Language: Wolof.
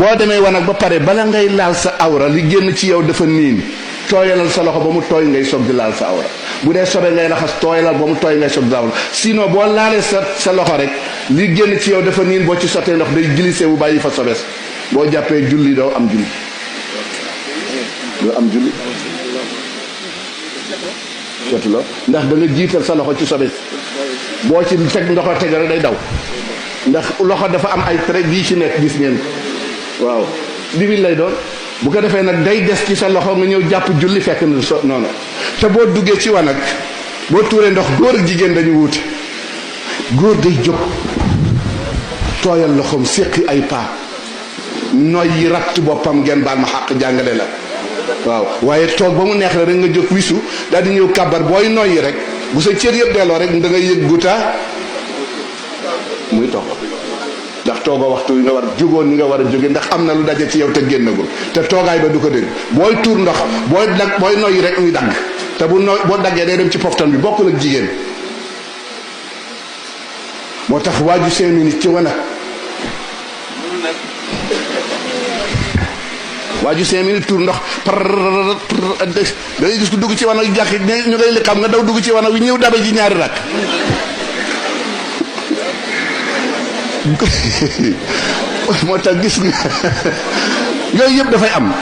boo demee wanag ba pare bala ngay laal sa awra li génn ci yow dafa niin tooyalal sa loxo ba mu tooy ngay soog di laal sa awra bu dee sobe ngay raxas tooyalal ba mu tooy ngay soog di laal sinon boo laalee sa loxo rek li génn ci yow dafa niin boo ci sottee ndox day glissé wu bàyyi fa sobes boo jàppee julli doo am julli jotu la ndax da nga jiital sa loxo ci sobes boo ci teg ndoxo teg rek day daw ndax loxo dafa am ay trait bii ci nekk gis ngeen waaw diwil lay doon bu ko defee nag day des ci sa loxo nga ñëw jàpp julli fekk na noonu te boo duggee ci wanag boo tuuree ndox góor ak jigéen dañu wuute góor day jóg tooyal loxoom séqi ay paa noy yi ratt boppam ngeen baal ma xàq jàngale la waaw waaye toog ba mu neex la rek nga jóg wisu daal di ñëw kàbbar booy noyyi rek bu sa cër yëpp delloo rek da ngay yëg guta muy toog ndax toogoo waxtu yi nga war jógoon ni nga war a jóge ndax am na lu daje ci yow te génnagul te toogaay ba du ko dégg booy tuur ndox booy noyyi rek muy dagg te boo daggee day dem ci poftan bi bokkul ak jigéen moo tax waaju 5 minutes ci wanag waaju 5 minutes tuur ndox da ngay gis ko dugg ci wanag jàkk ñu ngay li xam nga daw dugg ci wanag wi ñëw dabe ji ñaari rak moo tax gis nga yooyu yëpp dafay am